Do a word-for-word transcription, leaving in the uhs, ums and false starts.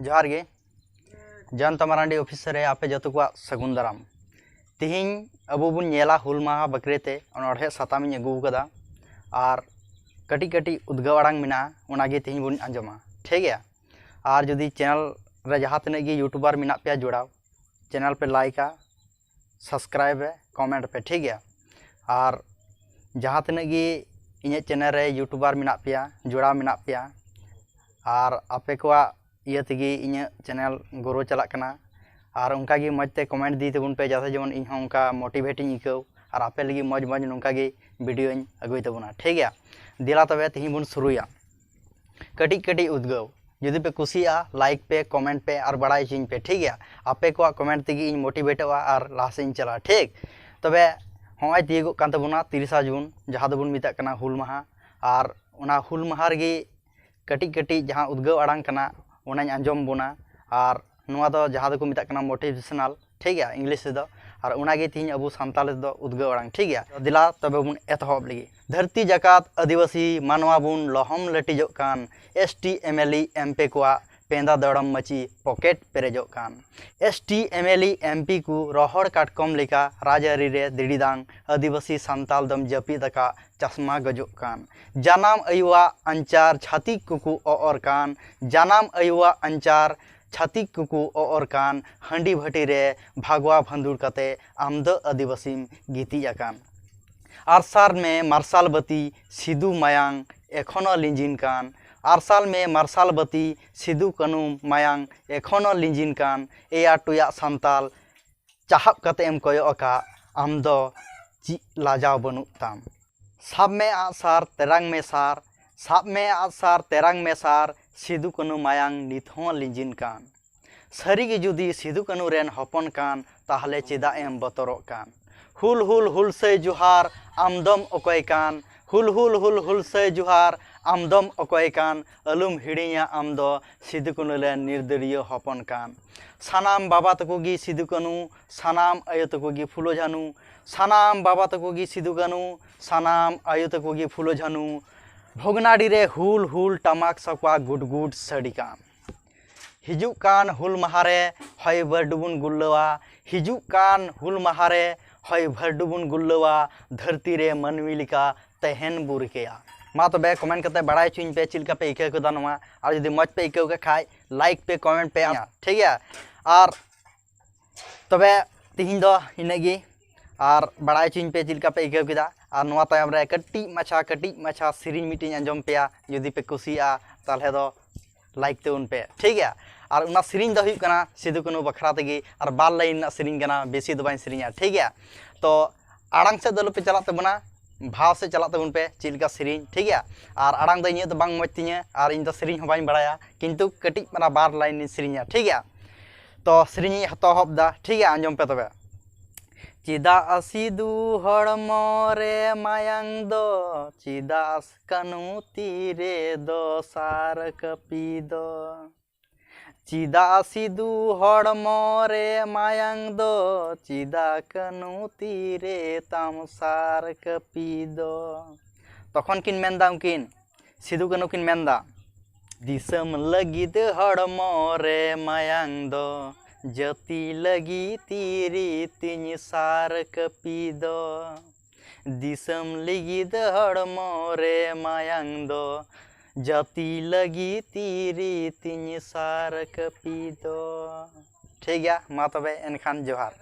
ᱡᱚᱦᱟᱨ ᱜᱮ᱾ ᱡᱚᱭᱚᱱᱛᱟ ᱢᱟᱨᱟᱱᱰᱤ ᱚᱯᱷᱤᱥ ᱨᱮ ᱟᱯᱮ ᱡᱚᱛᱚ ᱠᱚᱣᱟᱜ ᱥᱟᱹᱜᱩᱱ ᱫᱟᱨᱟᱢ᱾ ᱛᱤᱦᱤᱧ ᱟᱵᱚ ᱵᱚᱱ ᱧᱮᱞᱟ ᱦᱩᱞ ᱢᱟᱦᱟ ᱵᱟᱠᱷᱨᱟ ᱛᱮ ᱚᱱᱚᱬᱦᱮ ᱥᱟᱛᱟᱢ ᱤᱧ ᱟᱹᱜᱩ ᱟᱠᱟᱫᱟ᱾ ᱟᱨ ᱠᱟᱹᱴᱤᱡ ᱠᱟᱹᱴᱤᱡ ᱩᱫᱽᱜᱟᱹᱣ ᱟᱲᱟᱝ ᱢᱮᱱᱟᱜᱼᱟ, ᱚᱱᱟᱜᱮ ᱛᱤᱦᱤᱧ ᱵᱚᱱ ᱟᱸᱡᱚᱢᱟ, ᱴᱷᱤᱠ ᱜᱮᱭᱟ? ᱟᱨ ᱡᱩᱫᱤ ᱪᱮᱱᱮᱞ ᱨᱮ ᱡᱟᱦᱟᱸ ᱛᱤᱱᱟᱹᱜ ᱜᱮ ᱭᱩᱴᱩᱵᱟᱨ ᱢᱮᱱᱟᱜ ᱯᱮᱭᱟ ᱡᱚᱲᱟᱣ, ᱪᱮᱱᱮᱞ ᱯᱮ ᱞᱟᱭᱤᱠᱟ, ᱥᱟᱵᱥᱠᱨᱟᱭᱤᱵ ᱯᱮ, ᱠᱚᱢᱮᱱᱴ ᱯᱮ, ᱴᱷᱤᱠ ᱜᱮᱭᱟ? ᱟᱨ ᱡᱟᱦᱟᱸ ᱛᱤᱱᱟᱹᱜ ᱜᱮ ᱤᱧᱟᱹᱜ ᱪᱮᱱᱮᱞ ᱨᱮ ᱭᱩᱴᱩᱵᱟᱨ ᱢᱮᱱᱟᱜ ᱯᱮᱭᱟ, ᱡᱚᱲᱟᱣ ᱢᱮᱱᱟᱜ ᱯᱮᱭᱟ, ᱟᱨ ᱟᱯᱮ ᱠᱚᱣᱟᱜ ᱤᱭᱟᱹ ᱛᱮᱜᱮ ᱤᱧᱟᱹᱜ ᱪᱮᱱᱮᱞ ᱜᱨᱳ ᱪᱟᱞᱟᱜ ᱠᱟᱱᱟ᱾ ᱟᱨ ᱚᱱᱠᱟ ᱜᱮ ᱢᱚᱡᱽ ᱛᱮ ᱠᱚᱢᱮᱱᱴ ᱤᱫᱤ ᱛᱟᱵᱚᱱ ᱯᱮ, ᱡᱟᱛᱮ ᱡᱮᱢᱚᱱ ᱤᱧ ᱦᱚᱸ ᱚᱱᱠᱟ ᱢᱳᱴᱤᱵᱷᱮᱴ ᱤᱧ ᱟᱹᱭᱠᱟᱹᱣ ᱟᱨ ᱟᱯᱮ ᱞᱟᱹᱜᱤᱫ ᱢᱚᱡᱽ ᱢᱚᱡᱽ ᱱᱚᱝᱠᱟ ᱜᱮ ᱵᱷᱤᱰᱤᱭᱳᱧ ᱟᱹᱜᱩᱭ ᱛᱟᱵᱚᱱᱟ, ᱴᱷᱤᱠ ᱜᱮᱭᱟ? ᱫᱮᱞᱟ ᱛᱚᱵᱮ ᱛᱤᱦᱤᱧ ᱵᱚᱱ ᱥᱩᱨᱩᱭᱟ᱾ ᱠᱟᱹᱴᱤᱡ ᱠᱟᱹᱴᱤᱡ ᱩᱫᱽᱜᱟᱹᱣ᱾ ᱡᱩᱫᱤ ᱯᱮ ᱠᱩᱥᱤᱭᱟᱜᱼᱟ, ᱞᱟᱭᱤᱠ ᱯᱮ, ᱠᱚᱢᱮᱱᱴ ᱯᱮ ᱟᱨ ᱵᱟᱲᱟᱭ ᱦᱚᱪᱚᱧ ᱯᱮ, ᱴᱷᱤᱠ ᱜᱮᱭᱟ? ᱟᱯᱮ ᱠᱚᱣᱟᱜ ᱠᱚᱢᱮᱱᱴ ᱛᱮᱜᱮ ᱤᱧ ᱢᱳᱴᱤᱵᱷᱮᱴᱚᱜᱼᱟ ᱟᱨ ᱞᱟᱦᱟ ᱥᱮᱫ ᱤᱧ ᱪᱟᱞᱟᱜᱼᱟ, ᱴᱷᱤᱠ? ᱛᱚᱵᱮ ᱦᱚᱸᱜᱼᱚᱭ ᱛᱤᱭᱳᱜᱚᱜ ᱠᱟᱱ ᱛᱟᱵᱚᱱᱟ ᱛᱤᱨᱤᱥᱟ ᱡᱩᱱ, ᱡᱟᱦᱟᱸ ᱫᱚᱵᱚᱱ ᱢᱮᱛᱟᱜ ᱠᱟᱱᱟ ᱦᱩᱞ ᱢᱟᱦᱟ᱾ ᱟᱨ ᱚᱱᱟ ᱦᱩᱞ ᱢᱟᱦᱟ ᱨᱮᱜᱮ ᱠᱟᱹᱴᱤᱡ ᱠᱟᱹᱴᱤᱡ ᱡᱟᱦᱟᱸ ᱩᱫᱽᱜᱟᱹᱣ ᱟᱲᱟᱝ ᱠᱟᱱᱟ, ᱚᱱᱟᱧ ᱟᱸᱡᱚᱢ ᱵᱚᱱᱟ᱾ ᱟᱨ ᱱᱚᱣᱟ ᱫᱚ ᱡᱟᱦᱟᱸ ᱫᱚᱠᱚ ᱢᱮᱛᱟᱜ ᱠᱟᱱᱟ ᱢᱳᱴᱤᱵᱷᱮᱥᱚᱱᱟᱞ, ᱴᱷᱤᱠ ᱜᱮᱭᱟ, ᱤᱝᱞᱤᱥ ᱛᱮᱫᱚ᱾ ᱟᱨ ᱚᱱᱟᱜᱮ ᱛᱤᱦᱤᱧ ᱟᱵᱚ ᱥᱟᱱᱛᱟᱲ ᱛᱮᱫᱚ ᱩᱫᱽᱜᱟᱹᱣ ᱟᱲᱟᱝ, ᱴᱷᱤᱠ ᱜᱮᱭᱟ? ᱫᱮᱞᱟ ᱛᱚᱵᱮ ᱵᱚᱱ ᱮᱛᱚᱦᱚᱵ ᱞᱮᱜᱮ᱾ ᱫᱷᱟᱹᱨᱛᱤ ᱡᱟᱠᱟᱛ ᱟᱹᱫᱤᱵᱟᱹᱥᱤ ᱢᱟᱱᱣᱟ ᱵᱚᱱ ᱞᱚᱦᱚᱢ ᱞᱟᱹᱴᱤᱡᱚᱜ ᱠᱟᱱ, S T M L A M P ᱠᱚᱣᱟᱜ ᱯᱮᱸᱫᱟ ᱫᱟᱲᱟᱢ ᱢᱟᱹᱪᱤ ᱯᱚᱠᱮᱴ ᱯᱮᱨᱮᱡᱚᱜ ᱠᱟᱱ᱾ S T M L A M P ᱠᱚ ᱨᱚᱦᱚᱲ ᱠᱟᱴᱠᱚᱢ ᱞᱮᱠᱟ ᱨᱟᱡᱽᱟᱹᱨᱤ ᱨᱮ ᱫᱤᱲᱤᱫᱟᱝ, ᱟᱹᱫᱤᱵᱟᱹᱥᱤ ᱥᱟᱱᱛᱟᱞ ᱫᱚᱢ ᱡᱟᱹᱯᱤᱫ ᱟᱠᱟᱫ ᱪᱟᱥᱢᱟ ᱜᱚᱡᱚᱜ ᱠᱟᱱ᱾ ᱡᱟᱱᱟᱢ ᱟᱭᱳᱣᱟᱜ ᱟᱧᱪᱟᱨ ᱪᱷᱟᱹᱛᱤᱠ ᱠᱚᱠᱚ ᱚᱜ ᱚᱨ ᱠᱟᱱ, ᱡᱟᱱᱟᱢ ᱟᱭᱳᱣᱟᱜ ᱟᱧᱪᱟᱨ ᱪᱷᱟᱹᱛᱤᱠ ᱠᱚᱠᱚ ᱚᱜ ᱚᱨ ᱠᱟᱱ, ᱦᱟᱺᱰᱤ ᱵᱷᱟᱹᱴᱤ ᱨᱮ ᱵᱷᱟᱜᱽᱣᱟ ᱵᱷᱟᱺᱫᱩᱲ ᱠᱟᱛᱮ ᱟᱢ ᱫᱚ ᱟᱹᱫᱤᱵᱟᱹᱥᱤᱢ ᱜᱤᱛᱤᱡ ᱟᱠᱟᱱ᱾ ᱟᱨᱥᱟᱨ ᱢᱮ ᱢᱟᱨᱥᱟᱞ ᱵᱟᱹᱛᱤ, ᱥᱤᱫᱩ ᱢᱟᱭᱟᱝ ᱮᱠᱷᱚᱱᱚ ᱞᱤᱸᱡᱤᱱ ᱠᱟᱱ᱾ ᱟᱨᱥᱟᱞ ᱢᱮ ᱢᱟᱨᱥᱟᱞ ᱵᱟᱹᱛᱤ, ᱥᱤᱫᱩ ᱠᱟᱹᱱᱩ ᱢᱟᱭᱟᱝ ᱮᱠᱷᱚᱱᱚ ᱞᱤᱸᱡᱤᱱ ᱠᱟᱱ᱾ ᱮᱭᱟ ᱴᱩᱭᱟᱜ ᱥᱟᱱᱛᱟᱞ, ᱪᱟᱦᱟᱵ ᱠᱟᱛᱮ ᱮᱢ ᱠᱚᱭᱚᱜ ᱟᱠᱟᱫ, ᱟᱢ ᱫᱚ ᱪᱮᱫ ᱞᱟᱡᱟᱣ ᱵᱟᱹᱱᱩᱜ ᱛᱟᱢ? ᱥᱟᱵ ᱢᱮ ᱟᱜ ᱥᱟᱨ, ᱛᱮᱨᱟᱝ ᱢᱮ ᱥᱟᱨ, ᱥᱟᱵ ᱢᱮ ᱟᱜ ᱥᱟᱨ, ᱛᱮᱨᱟᱝ ᱢᱮ ᱥᱟᱨ, ᱥᱤᱫᱩ ᱠᱟᱹᱱᱩ ᱢᱟᱭᱟᱝ ᱱᱤᱛ ᱦᱚᱸ ᱞᱤᱸᱡᱤᱱ ᱠᱟᱱ᱾ ᱥᱟᱹᱨᱤ ᱜᱮ ᱡᱩᱫᱤ ᱥᱤᱫᱩ ᱠᱟᱹᱱᱩ ᱨᱮᱱ ᱦᱚᱯᱚᱱ ᱠᱟᱱ, ᱛᱟᱦᱞᱮ ᱪᱮᱫᱟᱜ ᱮᱢ ᱵᱚᱛᱚᱨᱚᱜ ᱠᱟᱱ? ᱦᱩᱞ ᱦᱩᱞ ᱦᱩᱞᱥᱟᱹᱭ ᱡᱚᱦᱟᱨ, ᱟᱢ ᱫᱚᱢ ᱚᱠᱚᱭ ᱠᱟᱱ? ᱦᱩᱞ ᱦᱩᱞ ᱦᱩᱞ ᱦᱩᱞᱥᱟᱹᱭ ᱡᱚᱦᱟᱨ, ᱟᱢ ᱫᱚᱢ ᱚᱠᱚᱭ ᱠᱟᱱ? ᱟᱞᱚᱢ ᱦᱤᱲᱤᱧᱟ ᱟᱢ ᱫᱚ ᱥᱤᱫᱩ ᱠᱟᱹᱱᱩ ᱨᱮᱱ ᱱᱤᱨᱫᱟᱹᱲᱤᱭᱟᱹ ᱦᱚᱯᱚᱱ ᱠᱟᱱ᱾ ᱥᱟᱱᱟᱢ ᱵᱟᱵᱟ ᱛᱟᱠᱚ ᱜᱮ ᱥᱤᱫᱩ ᱠᱟᱹᱱᱩ, ᱥᱟᱱᱟᱢ ᱟᱭᱳ ᱛᱟᱠᱚ ᱜᱮ ᱯᱷᱩᱞᱳ ᱡᱷᱟᱱᱩ, ᱥᱟᱱᱟᱢ ᱵᱟᱵᱟ ᱛᱟᱠᱚ ᱜᱮ ᱥᱤᱫᱩ ᱠᱟᱹᱱᱩ, ᱥᱟᱱᱟᱢ ᱟᱭᱳ ᱛᱟᱠᱚ ᱜᱮ ᱯᱷᱩᱞᱳ ᱡᱷᱟᱱᱩ᱾ ᱵᱷᱚᱜᱽᱱᱟᱰᱤ ᱨᱮ ᱦᱩᱞ ᱦᱩᱞ ᱴᱟᱢᱟᱠ ᱥᱟᱠᱣᱟ ᱜᱩᱰ ᱜᱩᱰ ᱥᱟᱰᱮ ᱠᱟᱱ᱾ ᱦᱤᱡᱩᱜ ᱠᱟᱱ ᱦᱩᱞ ᱢᱟᱦᱟ ᱨᱮ ᱦᱚᱭ ᱵᱷᱟᱹᱨᱰᱩ ᱵᱚᱱ ᱜᱩᱨᱞᱟᱹᱣᱟ᱾ ᱦᱤᱡᱩᱜ ᱠᱟᱱ ᱦᱩᱞ ᱢᱟᱦᱟ ᱨᱮ ᱦᱚᱭ ᱵᱷᱟᱹᱨᱰᱩ ᱵᱚᱱ ᱜᱩᱨᱞᱟᱹᱣᱟ᱾ ᱫᱷᱟᱹᱨᱛᱤ ᱨᱮ ᱢᱟᱹᱱᱢᱤ ᱞᱮᱠᱟ ᱛᱟᱦᱮᱱ ᱵᱚ ᱨᱤᱠᱟᱹᱭᱟ᱾ ᱢᱟ ᱛᱚᱵᱮ comment ᱠᱟᱛᱮ ᱵᱟᱲᱟᱭ ᱦᱚᱪᱚᱧ ᱯᱮ ᱪᱮᱫ ᱞᱮᱠᱟ ᱯᱮ ᱟᱹᱭᱠᱟᱹᱣ ᱠᱮᱫᱟ ᱱᱚᱣᱟ᱾ ᱟᱨ ᱡᱩᱫᱤ ᱢᱚᱡᱽ ᱯᱮ ᱟᱹᱭᱠᱟᱹᱣ ᱠᱮᱫ ᱠᱷᱟᱡ like ᱯᱮ, comment ᱯᱮ, ᱴᱷᱤᱠ ᱜᱮᱭᱟ? ᱟᱨ ᱛᱚᱵᱮ ᱛᱤᱦᱤᱧ ᱫᱚ ᱤᱱᱟᱹᱜ ᱜᱮ᱾ ᱟᱨ ᱵᱟᱲᱟᱭ ᱦᱚᱪᱚᱧ ᱯᱮ ᱪᱮᱫ ᱞᱮᱠᱟ ᱯᱮ ᱟᱹᱭᱠᱟᱹᱣ ᱠᱮᱫᱟ᱾ ᱟᱨ ᱱᱚᱣᱟ ᱛᱟᱭᱚᱢ ᱨᱮ ᱠᱟᱹᱴᱤᱡ ᱢᱟᱪᱷᱟ, ᱠᱟᱹᱴᱤᱡ ᱢᱟᱪᱷᱟ ᱥᱮᱨᱮᱧ ᱢᱤᱫᱴᱤᱡ ᱟᱸᱡᱚᱢ ᱯᱮᱭᱟ᱾ ᱡᱩᱫᱤ ᱯᱮ ᱠᱩᱥᱤᱭᱟᱜᱼᱟ ᱛᱟᱦᱚᱞᱮ ᱫᱚ like ᱛᱟᱵᱚᱱ ᱯᱮ, ᱴᱷᱤᱠ ᱜᱮᱭᱟ? ᱟᱨ ᱚᱱᱟ ᱥᱮᱨᱮᱧ ᱫᱚ ᱦᱩᱭᱩᱜ ᱠᱟᱱᱟ ᱥᱤᱫᱩ ᱠᱟᱹᱱᱦᱩ ᱵᱟᱠᱷᱨᱟ ᱛᱮᱜᱮ, ᱟᱨ ᱵᱟᱨ line ᱨᱮᱱᱟᱜ ᱥᱮᱨᱮᱧ ᱠᱟᱱᱟ, ᱵᱮᱥᱤ ᱫᱚ ᱵᱟᱹᱧ ᱥᱮᱨᱮᱧᱟ, ᱴᱷᱤᱠ ᱜᱮᱭᱟ? ᱛᱚ ᱟᱲᱟᱝ ᱥᱮᱫ ᱫᱚ ᱟᱞᱚᱯᱮ ᱪᱟᱞᱟᱜ ᱛᱟᱵᱚᱱᱟ, ᱵᱷᱟᱣ ᱥᱮᱫ ᱪᱟᱞᱟᱜ ᱛᱟᱵᱚᱱ ᱯᱮ, ᱪᱮᱫ ᱞᱮᱠᱟ ᱥᱮᱨᱮᱧ, ᱴᱷᱤᱠ ᱜᱮᱭᱟ? ᱟᱨ ᱟᱲᱟᱝ ᱫᱚ ᱤᱧᱟᱹᱜ ᱫᱚ ᱵᱟᱝ ᱢᱚᱡᱽ ᱛᱤᱧᱟᱹ, ᱟᱨ ᱤᱧ ᱫᱚ ᱥᱮᱨᱮᱧ ᱦᱚᱸ ᱵᱟᱹᱧ ᱵᱟᱲᱟᱭᱟ, ᱠᱤᱱᱛᱩ ᱠᱟᱹᱴᱤᱡ ᱢᱟᱨᱟᱝ ᱵᱟᱨ line ᱤᱧ ᱥᱮᱨᱮᱧᱟ, ᱴᱷᱤᱠ ᱜᱮᱭᱟ? ᱛᱚ ᱥᱮᱨᱮᱧ ᱤᱧ ᱮᱛᱚᱦᱚᱵ ᱫᱟ, ᱴᱷᱤᱠ ᱜᱮᱭᱟ? ᱟᱸᱡᱚᱢ ᱯᱮ ᱛᱚᱵᱮ᱾ ᱪᱮᱫᱟᱜ ᱥᱤᱫᱩ ᱦᱚᱲᱢᱚ ᱨᱮ ᱢᱟᱭᱟᱝ ᱫᱚ, ᱪᱮᱫᱟᱜ ᱠᱟᱹᱱᱦᱩ ᱛᱤᱨᱮ ᱫᱚ ᱥᱟᱨ ᱠᱟᱹᱯᱤ ᱫᱚ? ᱪᱮᱫᱟᱜ ᱥᱤᱫᱩ ᱦᱚᱲᱢᱚ ᱨᱮ ᱢᱟᱭᱟᱝ ᱫᱚ, ᱪᱮᱫᱟᱜ ᱠᱟᱹᱱᱦᱩ ᱛᱤᱨᱮ ᱛᱟᱢ ᱥᱟᱨ ᱠᱟᱹᱯᱤ ᱫᱚ? ᱛᱚᱠᱷᱚᱱ ᱠᱤᱱ ᱢᱮᱱᱫᱟ ᱩᱱᱠᱤᱱ, ᱥᱤᱫᱩ ᱠᱟᱹᱱᱦᱩ ᱠᱤᱱ ᱢᱮᱱᱫᱟ, ᱫᱤᱥᱚᱢ ᱞᱟᱹᱜᱤᱫ ᱦᱚᱲᱢᱚ ᱨᱮ ᱢᱟᱭᱟᱝ ᱫᱚ, ᱡᱟᱹᱛᱤ ᱞᱟᱹᱜᱤᱫ ᱛᱤᱨᱤ ᱛᱤᱧ ᱥᱟᱨ ᱠᱟᱹᱯᱤ ᱫᱚ᱾ ᱫᱤᱥᱚᱢ ᱞᱟᱹᱜᱤᱫ ᱦᱚᱲᱢᱚ ᱨᱮ ᱢᱟᱭᱟᱝ ᱫᱚ, ᱡᱟᱹᱛᱤ ᱞᱟᱹᱜᱤᱫ ᱛᱤᱨᱤ ᱛᱤᱧ ᱥᱟᱨ ᱠᱟᱹᱯᱤ ᱫᱚ᱾ ᱴᱷᱤᱠ ᱜᱮᱭᱟ, ᱢᱟ ᱛᱚᱵᱮ ᱮᱱᱠᱷᱟᱱ ᱡᱚᱦᱟᱨ᱾